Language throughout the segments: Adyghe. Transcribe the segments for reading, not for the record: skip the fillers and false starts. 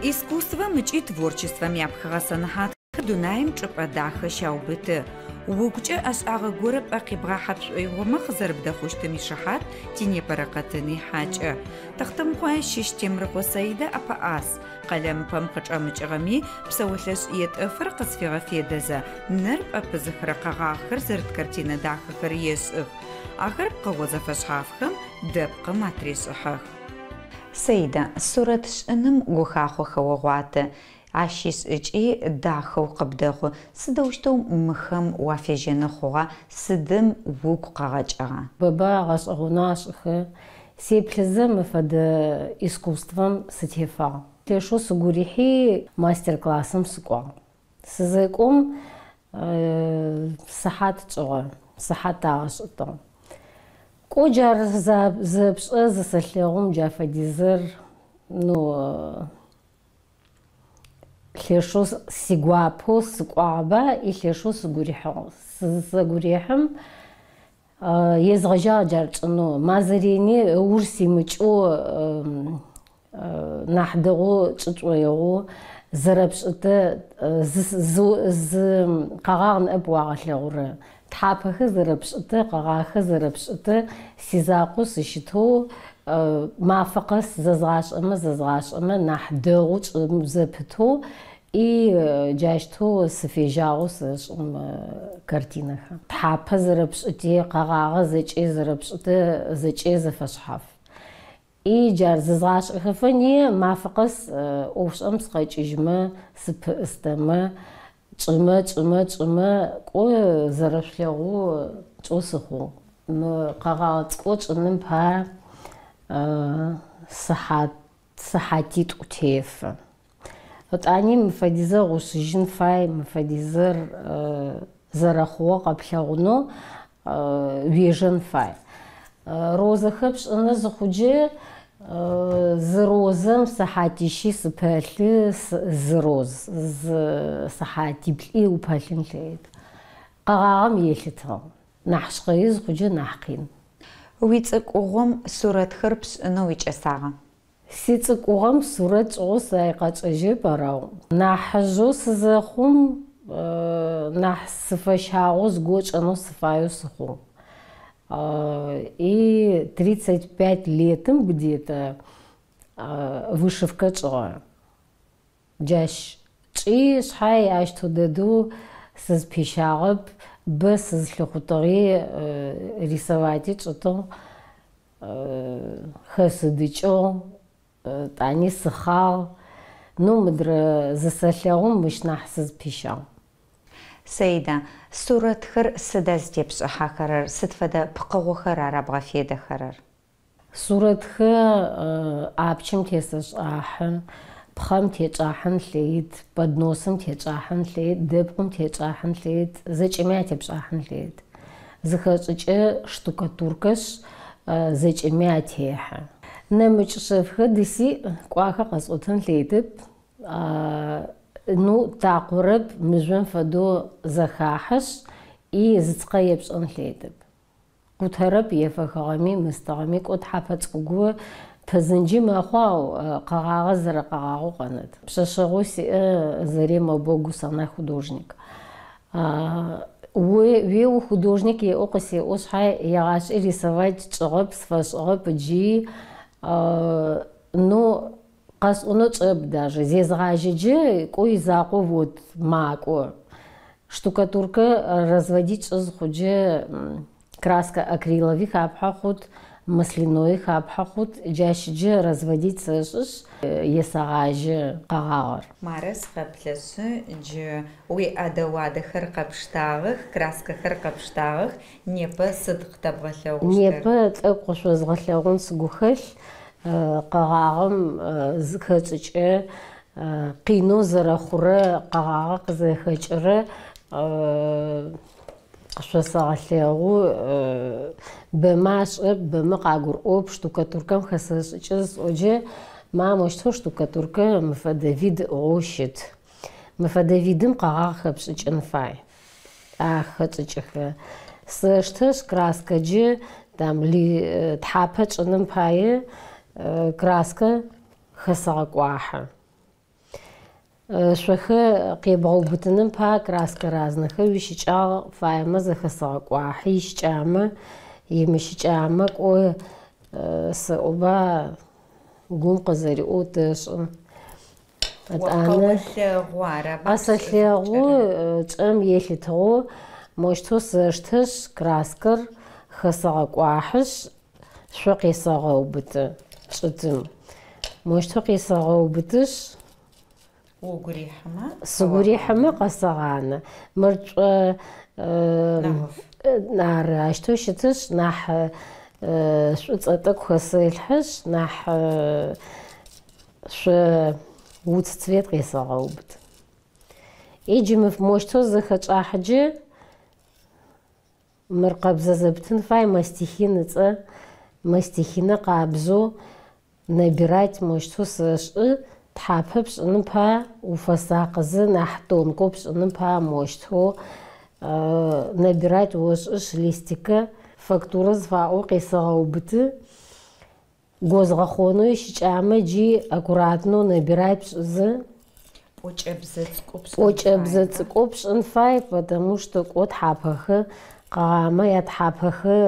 Искусствэм ыкӏи творчествэм япхыгъэ сэнэхьатхэр дунаим чӏыпӏэ дахэ щаубыты. Угукӏэ ӏэшӏагъэ горэ пӏэ къибгъахьэ пшӏоигъомэ къызэрыбдэхъущтым ишыхьат тинепэрэ къэтыни хьакӏэ. Тэхъутэмыкъуае щыщ Темрыкъо Саидэ ӏэпэӏас. Къэлэмыпэм къычӏэмыкӏыгъэми, псэолъэшӏ етӏэфыр къызфигъэфедэзэ, нэр пӏэпызыхырэ къэгъагъхэр зэрыт картинэ дахэхэр ешӏых. Ахэр пкъыгъо зэфэшъхьафхэм, дэпкъым атырешӏыхьэх. Саидэ, сурэт шӏыным гухахъо хэогъуатэ, ащ ишӏыкӏи дахэу къыбдэхъу. Сыдэущтэу мыхэм уафежьэнэу хъугъа, сыдым угу къыгъэкӏыгъа? Бэба гъэшӏэгъонэу ашӏыхэ. Сеплъызэ мы фэдэ искусствэм сытефагъ. Лъэшэу сыгу рихьи мастер-классым сыкӏуагъ. Сызэкӏом сыхьат тшӏыгъэ, сыхьат тагъэшӏытыгъ. Кӏо джар зэпшӏэ зысэлъэгъум джа фэдизыр, ну, лъэшэу сигуапэу сыкӏуагъэба и лъэшэу сыгу рихьыгъ. Сыгу рехьым езгъэжьагъ джар чӏынэу. Мазэ рени ыуж симыкӏэу нахь дэгъоу чӏы шӏоигъоу зэрэпшӏытэ зы къэгъагъ ныӏэп уагъэлъэгъурэ. Тхьапэхэр зэрэпшӏытэ, къэгъагъхэр зэрэпшӏытэ, сизакъоу сыщытэу мафэ къэс зэзгъашӏэмэ, зэзгъашӏэмэ нахь дэгъоу чӏым зэпытэу и джащтэу сыфежьагъэу сэшӏым картинэхэр. Тхьапэ зэрэпшӏыти, къэгъагъэ зэкӏэ зэрэпшӏытэ зэкӏэ зэфэшъхьаф. И джар зызгъашӏэхэфэ не мафэ къэс ӏофшӏэм сыкъэкӏыжьмэ, сыпыӏыстэмэ, чӏымэ, чӏымэ, чӏымэ, кӏо зэрэшъулъэгъоу чӏэу сыхъугъ. Мы къэгъагъэ цӏыкӏоу чӏыным пае сыхьат, сыхьатитӏу тефэ. Ытӏани мы фэдизэр гъушъыжьын фай, мы фэдизэр зэрэхъугъэ къэплъэгъунэу уежэн фай. Розэхэр пшӏыны зыхъуджэ, зы розэм сыхьатищи сыпэлъы, зы роз, зы сыхьатиплӏи упэлъын лъэет. Къэгъагъэм елъытыгъ. Нахь шъхъэи зыхъуджэ нахь къин. Уицӏыкӏугъом сурэтхэр пшӏынэу уикӏэсагъа? Сицӏыкӏугъэм сурэт шӏыгъэу сэ къэчӏэжьэп арау. Нахьыжъэу сызэхъум нахь сыфэщагъэу згочӏэнэу сыфаеу сыхъугъ. И 35 летым где-то вышивкэ чӏыгъэ. Джащ чӏи шъхьай ащтэу дэдэу сызпищагъэп, бэ сызлъыхъутыгъи рисовати чӏытыгъ, хэсыдыкӏыгъ, тӏани сыхъагъ. Ну, мыдрэ зысэлъэгъум мыщ нахь сызпищагъ. Саида, сурэтхэр сыда зытепшӏыхьэхэрэр, сыд фэдэ пкъыгъохэр ара бгъэфедэхэрэр? Сурэтхэр апчым тесэшӏахьы, пхъэм течӏахьын лъэит, подносым течӏахьын лъэит, дэпкъым течӏахьын лъэит, зэкӏэми атепшӏахьын лъэит. Зыхэшӏыкӏэ штукатуркэшъ, зэкӏэми атехьэ. Нэмыкӏ шъэфхэр дыси кӏуахэ къэсӏотэн лъэитэп. Ну, такъорэп, мыжъом фэдэу зэхахьэшъ, и зыцкъэ епшӏэн лъэитэп. Къутэрэп ефэхыгъэми, мыстыгъэми, кӏо тхьапэ цӏыкӏу пызынджи мэхъу, ау къэгъагъэ зэрэкъэгъагъэу къэнэт. Пшъэшъэгъоу сиӏэ Зарема Богус, она художник. Уе художник еӏо къысеӏо шъхьай егъашӏи рисовать чӏыгъэп, сфэшӏыгъэп джи, ну, къэсӏонэу чӏэп даже. Зезгъажьэджэ кӏо изакъоу вот макӏо. Штукатуркэ разводить чӏы зыхъуджэ краска акриловый хапхьэ хъут, масляной хапхьэ хъут, джащджэ разводить сэшӏышъ, есэгъажьэ къэгъагъэр. Мары сыкъэплъэшъы, джы уиӏэдэ-уадэхэр къэпштагъэх, краскэхэр къэпштагъэх, непэ сыд къытэбгъэлъэгъущтыр? Непэ тӏэкӏу къышъозгъэлъэгъун сыгу хэлъ, къэгъагъэм зыхэшӏыкӏэ къинэу зэрэхъурэ, къэгъагъэ къызэхэкӏырэ. Къышъосэгъэлъэгъу, бэмэ ашӏэп, бэмэ къагурыӏоп, штукатуркэм хэсэшӏыкӏы зысӏоджэ, ма мощтэу штукатуркэ мы фэдэ вид ыӏыгъэу щыт. Мы фэдэ видым къэгъагъ хэпшӏыкӏын фай. А хэчӏыкӏыхэ. Сэштэшъ краскэджэ там ли тхьапэ чӏыным пае краскэ хэсэгъэкӏуахьы. Шъохэ къебгъэубытыным пае краскэ разнэхэ уищыкӏагъ фаемэ зэхэсэгъэкӏуахьы, ищыкӏамэ, имыщыкӏамэ кӏо сэӏоба гум къызэриӏоу тэшӏы. Етӏанэ къэсэлъэгъу чӏэм елъытыгъэу мощтэу сэштэшъ краскэр хэсэгъэкӏуахьышъ шъо къесэгъэубыты чӏытым. Мощтэу къесэгъэубытышъ Угу рихьымэ? Сыгу рихьымэ къэсэгъанэ. Мыр шӏо ары ащтэу щытышъ нахь шӏуцӏэ тӏэкӏу хэсэлъхьышъ нахь шъо уц цвет къесэгъэубыт. Иджы мы мощтэу зэхэчӏахьыджэ мыр къэбзэ зэптын фай мастихин ыцӏэ, мастихинэ къабзэу набирать мощтэу сэшӏы, тхьапэ пшӏыным пае уфэсакъызэ нахь тонкэу пшӏыным пае мощтэу набирать ошӏышъ листикэ фактурэ зыфаӏоу къесэгъэубыты. Гозгъэхъонэу ищыкӏамэ джи аккуратно набирать пшӏызэ Пӏокӏэбзэ цӏыкӏоу пшӏын пӏокӏэбзэ фаеба? Цӏыкӏоу пшӏын фай, потому что кӏо тхьапэхэ къэгъамэ ятхьапэхэ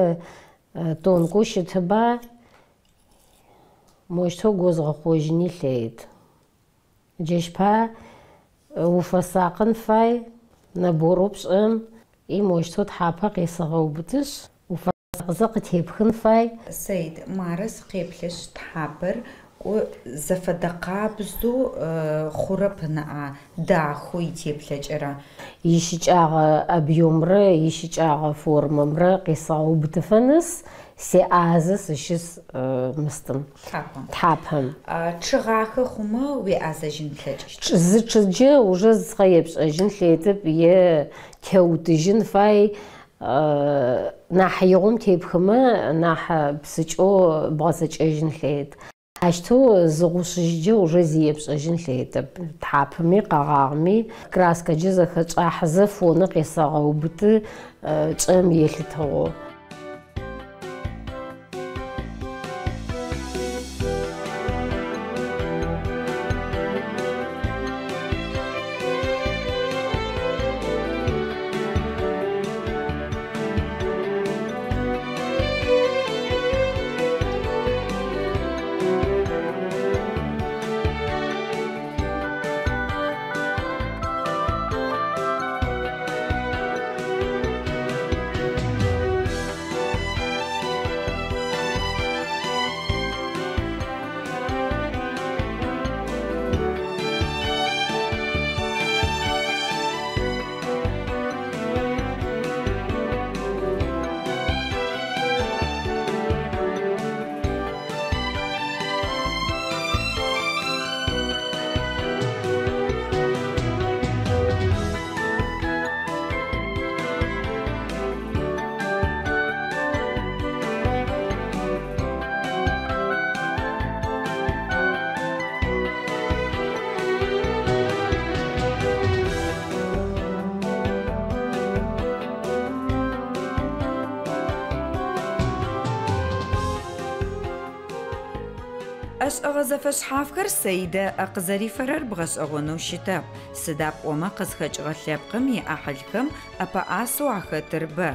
тонкэу щытыба, мощтэу гозгъэхъожьыни лъэет. Джащ пае уфэсакъын фай наборэу пшӏэм и мощтэу тхьапэ къесэгъэубытышъ, уфэсакъызэ къытепхын фай. Саид, мары сыкъеплъышъ тхьапэр кӏо зэфэдэ къабзэу хъурэп ныӏа, дахэу итеплъэкӏэрэ. Ищыкӏагъэ объемрэ ищыкӏагъэ формэмрэ къесэгъэубытыфэ нэс сеӏазэ сыщыс мыстым. Тхьапэм. Тхьапэм. Чъыгъахэ хъумэ уеӏазэжьын плъэкӏыщт. Зы чъыджэ уже зыцкъэ епшӏэжьын лъетэп е теутыжьын фай, нахь игъом тепхымэ нахь псыкӏэу бгъэцэкӏэжьын лъет. Ащтэу зыгъушъыжьджэ уже зи епшӏэжьын лъетэп. Тхьапэми къэгъагъми краскэджэ зэхэчӏахьызэ фонэ къесэгъэубыты чӏэм елъытыгъэу. ӏэшӏэгъэ зэфэшъхьафхэр Саидэ ыӏэ къызэрифэрэр бгъэшӏэгъонэу щытэп. Сыда пӏомэ къызхэкӏыгъэ лъэпкъым иӏахьылхэм ӏэпэӏасэу ахэтыр бэ.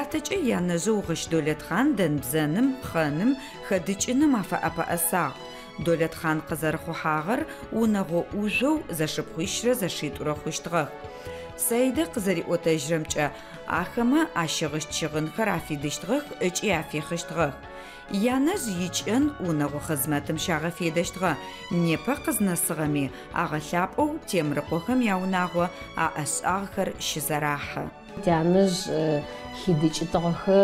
Ятэкӏэ янэжъэу Гъыщ Долэтхъан дэн-бзэным, пхъэным, хэдыкӏыным афэӏэпэӏэсагъ. Долэтхъан къызэрыхъухьагъэр унэгъо ӏужъоу зэшыпхъуищрэ зэшитӏурэ хъущтыгъэх. Саидэ къызэриӏотэжьрэмкӏэ, ахэмэ ащыгъыщт щыгъынхэр афидыщтыгъэх ыкӏи афихъыщтыгъэх. Янэжъ икӏэн унэгъо хъызмэтым щагъэфедэщтыгъэ, непэ къызнэсыгъэми агъэлъапӏэу Темрыкъохэм яунагъо а ӏэшӏагъэхэр щызэрахьэ. Тянэжъ хидыкӏытыгъэхэ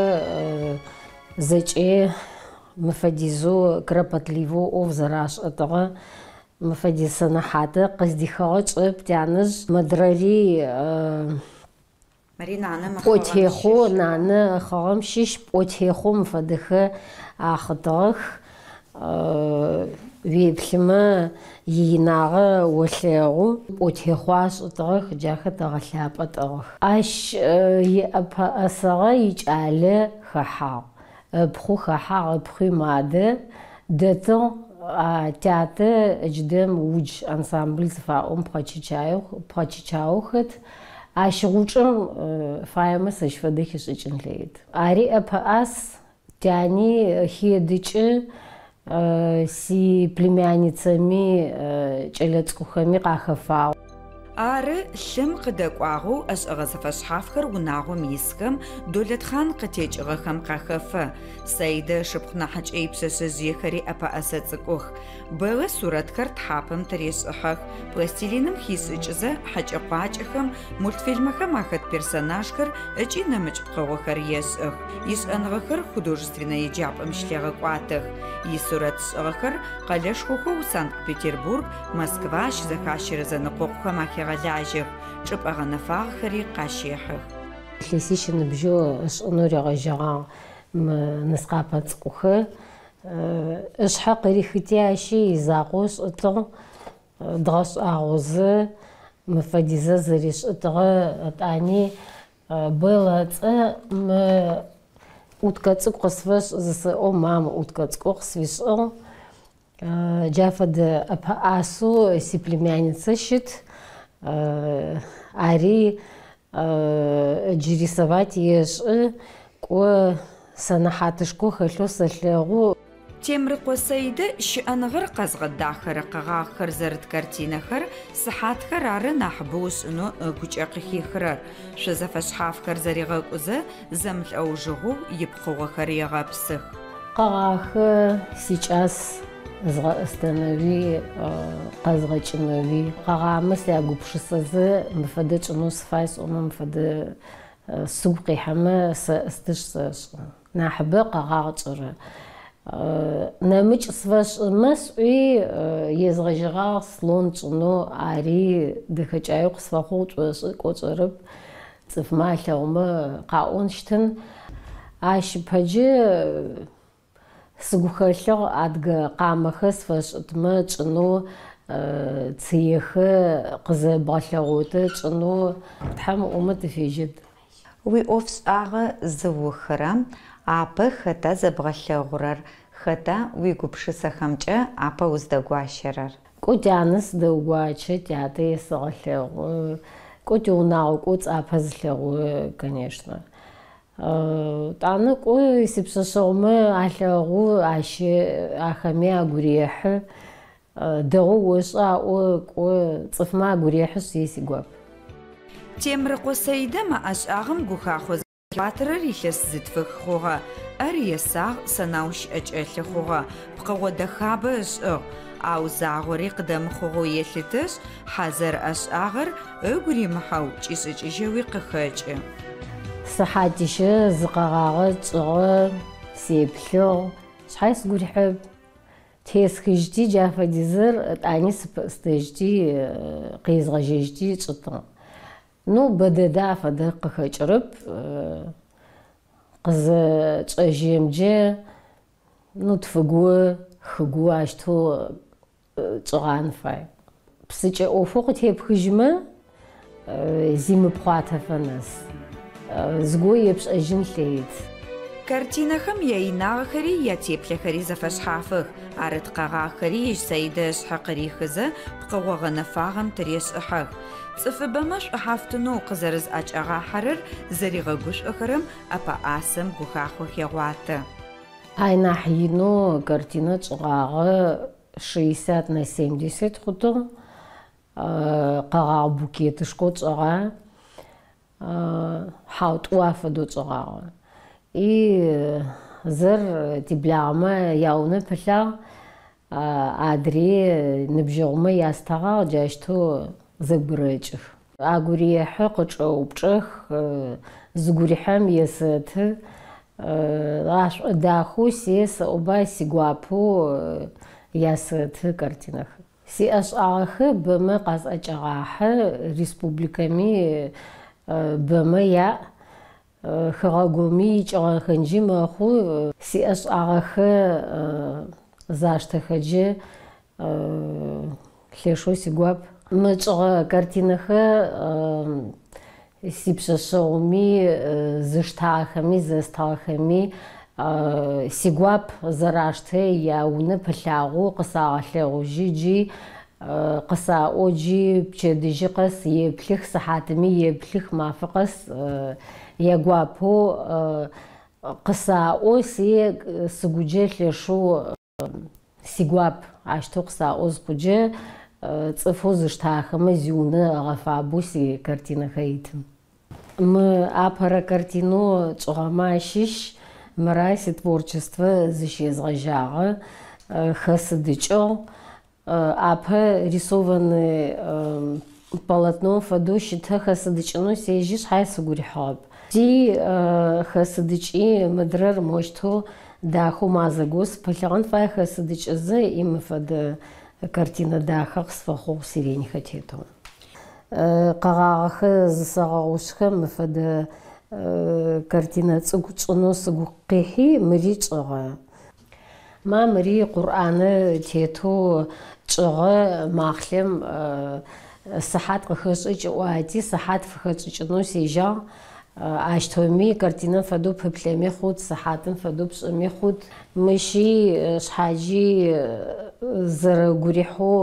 зэкӏэ мы фэдизэу кропотливэу ӏоф зэрашӏэтыгъэ, мы фэдиз сэнэхьатэ къыздихыгъэ чӏэп тянэжъ. Мыдрэри. Мыри нанэм ыхъыгъэм Пӏотехъоу щыщ. Нанэ ыхъыгъэм щыщ пӏотехъоу мыфэдэхэ ахъытыгъэх. Уеплъымэ иинагъэ олъэгъу. Пӏотехъо ашӏытыгъэх, джахэр тэгъэлъапӏэ тӏыгъых. Ащ иӏэпэӏэсэгъэ икӏалэ хэхьагъ. Ыпхъу хэхьагъ, ыпхъуи мадэ дэтыгъ. А тятэ ыдждэм удж ансамбль зыфаӏом пхъэчычаеу хэт. Ащ гъучӏым фаемэ сэщ фэдэ хишӏыкӏын лъэит. Ари ӏэпэӏас, тяни хедыкӏы, си племянницэми кӏэлэцӏыкӏухэми къахэфагъ. Ары лъым къыдэкӏуагъэу ӏэшӏэгъэ зэфэшъхьафхэр унагъом исхэм Долэтхъан къытекӏыгъэхэм къахэфэ. Саидэ ышыпхъу нахьыкӏэ ипшъэшъэжъыехэри ӏэпэӏэсэ цӏыкӏух. Бэллэ сурэтхэр тхьапэм тырешӏыхьэх, пластилиным хишӏыкӏызэ хьэкӏэ-къуакӏэхэм, мультфильмэхэм ахэт персонажхэр ыкӏи нэмыкӏ пкъыгъохэр ешӏых. Ишӏэныгъэхэр художественнэ еджапӏэм щылъегъэкӏуатэх. Исурэт шӏыгъэхэр къэлэшхохэу Санкт-Петербург, Москва щызэхащэрэ зэнэкъокъухэм ахегъэлажьэх, чӏыпӏэ гъэнэфагъэхэри къащехьых. Илъэсищ ыныбжьэу ышӏынэу ригъэжьэгъагъ мы нысхъапэ цӏыкӏухэр. Ышъхьэ къырихыти ащи изакъоу ышӏытыгъ, дгъэшӏагъозэ мы фэдизэ зэришӏытыгъэ ытӏани Беллэ ыцӏэ мы уткэ цӏыкӏу къысфэшӏ зысэӏом, мам уткэ цӏыкӏу къысфишӏыгъ. Джа фэдэ ӏэпэӏасэу си племянница щыт. Ари джы рисовать ешӏы, кӏо сэнэхьатышхо хэлъэу сэлъэгъу. Темрыкъо Саидэ щыӏэныгъэр къэзгъэдахэрэ къэгъагъхэр зэрыт картинэхэр, сыхьатхэр ары нахьыбэу ышӏынэу ыгукӏэ къыхихырэр. Шъо зэфэшъхьафхэр зэригъэкӏузэ, зэмылӏэужыгъоу ипкъыгъохэр егъэпсых. Къэгъагъхэ сикӏас згъэӏыстэнэуи, къэзгъэкӏынэуи. Къэгъагъмэ сягупшысэзэ, мы фэдэ чӏынэу сыфай сӏомэ, мы фэдэ сыгу къихьэмэ, сэӏыстышъ сэшӏы. Нахьыбэ къэгъагъ чӏырэ. Нэмыкӏ сфэшӏымэ сӏуи, езгъэжьэгъагъ слон чӏынэу, ари дэхэкӏаеу къысфэхъугъ шӏошӏы, кӏо чӏырэп. Цӏыфмэ алъэгъумэ къаӏонщтын. Ащ ыпэджэ сыгу хэлъыгъ адыгэ къамэхэр сфэшӏытмэ чӏынэу, цыехэр къызэбгъэлъэгъотэ чӏынэу Тхьэм ыӏомэ тыфежьэт. Уиӏофшӏагъэ зыухырэм апэ хэта зэбгъэлъэгъурэр, хэта уигупшысэхэмкӏэ апэ уздэгуащэрэр? Кӏо тянэ сыдэгуачэ, тятэ есэгъэлъэгъу. Кӏо тиунагъо кӏо цӏапэ зылъэгъу, конечно. Тӏанэ кӏо сипшъэшъэгъумэ алъэгъу, ащ ахэми агу рехьы. Дэгъоу ошӏэ аӏо, кӏо цӏыфмэ агу рехьышъ, е сигуап. Темрыкъо Саидэ мы ӏэшӏагъэм гухахъо зыхигъуатэрэр илъэс зытфых хъугъэ. ӏэр есагъ, сэнаущ ӏэкӏэлъы хъугъэ, пкъыгъо дэхабэ ышӏыгъ. Ау загъори къыдэмыхъугъэу елъытэшъ, хьазыр ӏэшӏагъэр ыгу римыхьэу кӏишӏыкӏыжьэуи къыхэкӏы. Сыхьатищэ зы къэгъагъэ чӏыгъэ сеплъыгъ, шъхьай сыгу рихьэп. Тесхыжьти джа фэдизыр, тӏани сыпэӏыстэжьти, къезгъэжьэжьти чӏытыгъ. Ну, бэдэдэ афэдэ къыхэкӏырэп. Къызэчӏэжьемджэ, ну, тфыгу, хыгу ащтэу чӏыгъан фай. Псыкӏэ ӏофэу къытепхыжьмэ, зимыпхъуатэфэ нэс. Зыгоу епшӏэжьын лъэит. Картинэхэм яинагъэхэри ятеплъэхэри зэфэшъхьафых. Арыт къэгъагъхэри ежь Саидэ ышъхьэ къырихызэ, пкъыгъо гъэнэфагъэм тырешӏыхьэх. Цӏыфыбэмэ шӏухьафтынэу къызэрызӏэкӏагъахьэрэр зэригъэгушӏохэрэм ӏэпэӏасэм гухахъо хегъуатэ. Ай нахь инэу картинэ чӏыгъагъэ 60 на 70 хъутыгъ. Къэгъагъ букетышхоу чӏыгъа. Хьау тӏу афэдэу чӏыгъагъэ. И зэр тиблагъэмэ яунэ пылъагъ, адре ныбжьэгъумэ ястэгъагъ, джащтэу зэгурэкӏых. Агу рехьы, къычӏэупчӏэх, зыгу рихьэм есэты. Ашӏодахэу се сэӏоба сигуапэу ясэты картинэхэр. Сиӏэшӏагъэхэр бэмэ къазӏэкӏэгъахьэ, республикэми Бэмэ яӏ. Хэгъэгуми икӏыгъэхэнджи мэхъу. Сиӏэшӏагъэхэ заштэхэджэ лъэшэу сигуап. Мы чӏыгъэ картинэхэ сипшъэшъэгъуми, зыштагъэхэми, зэстыгъэхэми сигуап зэраштэ яунэ пылъагъэу къысагъэлъэгъужьы джи къысаӏо джи пчэдыжьы къэс еплъых, сыхьатыми еплъых, мафэ къэс ягуапэу къысаӏо, си сыгуджэ лъэшэу сигуап ащтэу къысаӏо зыхъуджэ цӏыфэу зыштахэмэ зиунэ ыгъэфабэу си картинэхэр итым. Мы апэрэ картинэу чӏыгъэмэ ащыщ мыра ситворчествэ зыщезгъэжьагъэ хэсыдыкӏыгъ. Апэ рисованный полотном фэдэу щытэ хэсыдыкӏынэу сежьи шъхьае сыгу рихьыгъэп. Си хэсыдыкӏи мыдрэр мощтэу дахэу мазэ гос пылъыгъэн фае хэсыдыкӏызэ и мы фэдэ картинэ дахэ къысфэхъугъ сиреньхэ тетэу. Къэгъагъэхэ зысэгъэгъушъхэм мы фэдэ картинэ цӏыкӏу чӏынэу сыгу къихьи мыри чӏыгъэ. Ма мыри Къурӏанэ тетэу чӏыгъэ махълъэм сыхьат къыхэшӏыкӏ ыӏуати, сыхьат фыхэшӏыкӏынэу сежьагъ. Ащтэуми картинэм фэдэу пыплъэми хъут, сыхьатым фэдэу пшӏыми хъут. Мыщи шъхьаджи зэрэгурихьэу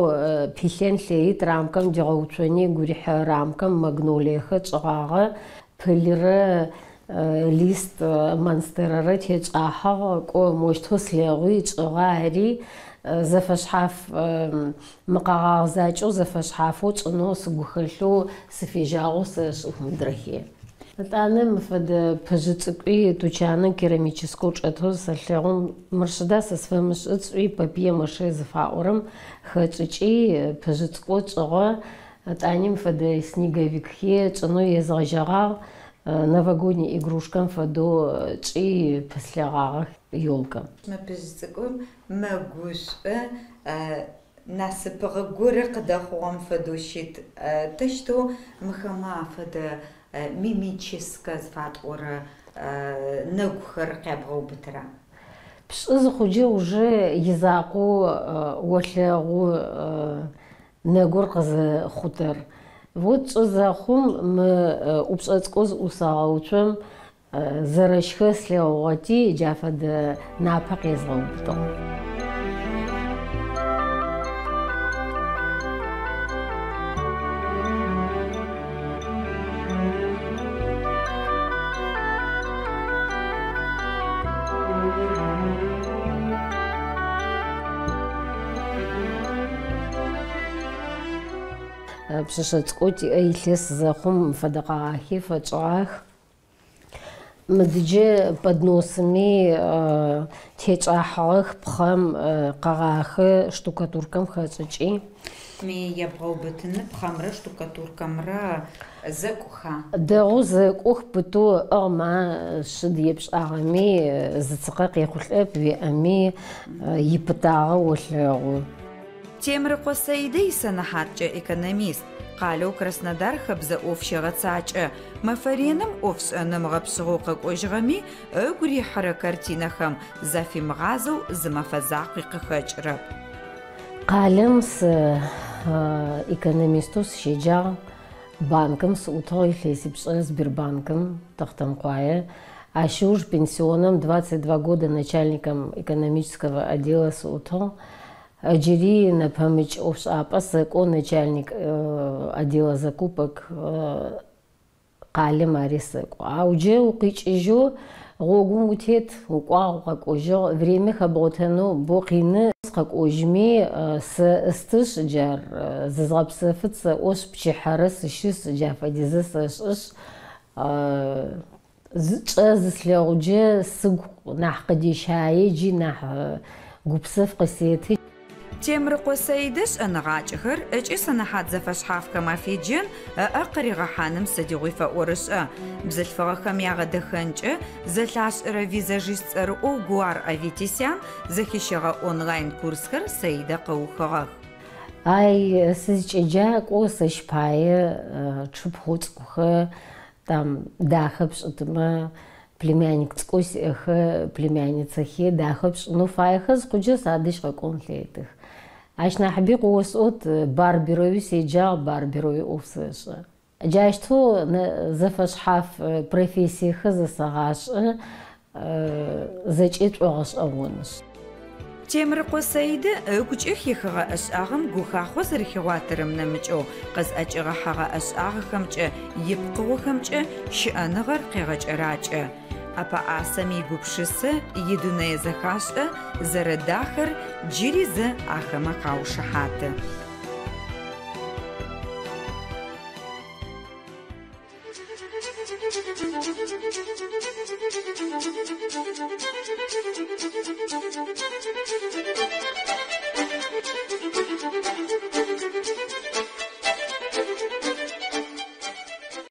пилъэн лъэит рамкэм дигъэуцони гурихьэ рамкэм магнолиехэ чӏыгъагъэ. Пылрэ лист монстерэрэ течӏахьыгъ, кӏо мощтэу слъэгъуи чӏыгъэ ари зэфэшъхьаф мы къэгъагъ закӏэу зэфэшъхьафэу чӏынэу сыгу хэлъэу сыфежьагъэу сэшӏых мыдрэхи. Ытӏанэ мы фэдэ пыжъы цӏыкӏуи тучаным керамическэу чӏэтэу сэлъэгъум мыр сыда сэ сфэмышӏы цӏуи папье-маше зыфаӏорэм хэчӏыкӏи пыжъы цӏыкӏоу чӏыгъэ. Ытӏани мы фэдэ снеговикхи чӏынэу езгъэжьэгъагъ. Новогодний игрушкэм фэдэу чӏи пыслъэгъагъэх елкэм. Мы пыжъ цӏыкӏум мэгушӏо, насыпыгъэ горэ къыдэхъугъэм фэдэу щыт. Тэщтэу мыхэмэ афэдэ мимическэ зыфатӏорэ нэгухэр къябгъэубытыра? Пшӏы зыхъуджэ уже изакъоу олъэгъу нэгур къызыхъутэр. Вот чӏы зэхъум мы ӏупшӏэ цӏыкӏоу зыӏусэгъэуцом зэрэщхэ слъэгъугъэти джа фэдэ напэ къезгъэубытыгъ. Пшъэшъэ цӏыкӏоу тиӏэ илъэс зэхъум фэдэ къэгъахи фэчӏыгъах. Мыдыджэ подносыми течӏахьыгъэх пхъэм къэгъахэ штукатуркэм хэшӏыкӏи. Мы ебгъэубытыны пхъэмрэ штукатуркэмрэ зэкӏуха? Дэгъоу зэкӏух пытэу ыӏыгъ ма шъыд епшӏагъэми зыцыкъэ къехъулӏэп уеӏэми ипытагъэ олъэгъу. Темрыкъо Саидэ исэнэхьаткӏэ экономист. Къалэу Краснодар хэбзэ ӏоф щегъэцакӏэ. Мэфэ реным ӏофшӏэным гъэпсыгъэу къэкӏожьыгъэми ыгу рихьырэ картинэхэм зафимыгъазэу зы мэфэ закъуи къыхэкӏырэп. Къалэм сэ экономистэу сыщеджагъ. Банкым сыӏутыгъ илъэсипшӏэ Сбербанкым Тэхъутэмыкъуае. Ащ ыуж пенсионэм 22 года начальником экономического отдела сыӏутыгъ. Ыджыри нэпэмыкӏ ӏофшӏапӏэ сэкӏо начальник отдела закупок къалэм ари сэкӏо. Ау джы укъикӏыжьэу гъогум утет, укӏуагъ, укъэкӏожьыгъ. Время хэбгъотэнэу бо къины сыкъэкӏожьми сэ ыстышъ джар зызгъэпсэфыт сэӏошъ пчыхьэрэ сыщыс джа фэдизэ сэшӏышъ чӏэ зыслъэгъуджэ сыгу нахь къыдещае джи нахь гупсэф къысеты. Темрыкъо Саидэ шӏэныгъакӏэхэр ыкӏи сэнэхьат зэфэшъхьафхэм афеджэн ыӏэ къыригъэхьаным сыдигъуи фэӏорышӏэ. Бзылъфыгъэхэм ягъэдэхэнкӏэ зэлъашӏэрэ визажист цӏэрыӏоу Гуар Аветисян зэхищэгъэ онлайн курсхэр Саидэ къыухыгъэх. Ай сызкӏэджакӏоу сэщ пае чъыпхъу цӏыкӏухэ Там дахэ пшӏытымэ, племянник цӏыкӏоу сиӏэхэ, племянницэхи дахэ пшӏынэу фаехэ зыхъуджэ садэжь къэкӏон лъетых. Ащ нахьыби къыосӏот, барбероуи седжагъ, барбероуи ӏоф сэшӏэ. Джащтэу зэфэшъхьаф профессиехэр зэсэгъашӏэ, зэкӏэ тшӏогъэшӏэгъонышъ. Темрыкъо Саидэ ыгукӏэ хихыгъэ ӏэшӏагъэм гухахъо зэрэхигъуатэрэм нэмыкӏэу къызӏэкӏигъэхьэгъэ ӏэшӏагъэхэмкӏэ, ипкъыгъохэмкӏэ щыӏэныгъэр къегъэкӏэракӏэ. ӏэпэӏасэм игупшысэ, идунэе зэхашӏэ зэрэдахэр джыри зэ ахэмэ къаушыхьаты.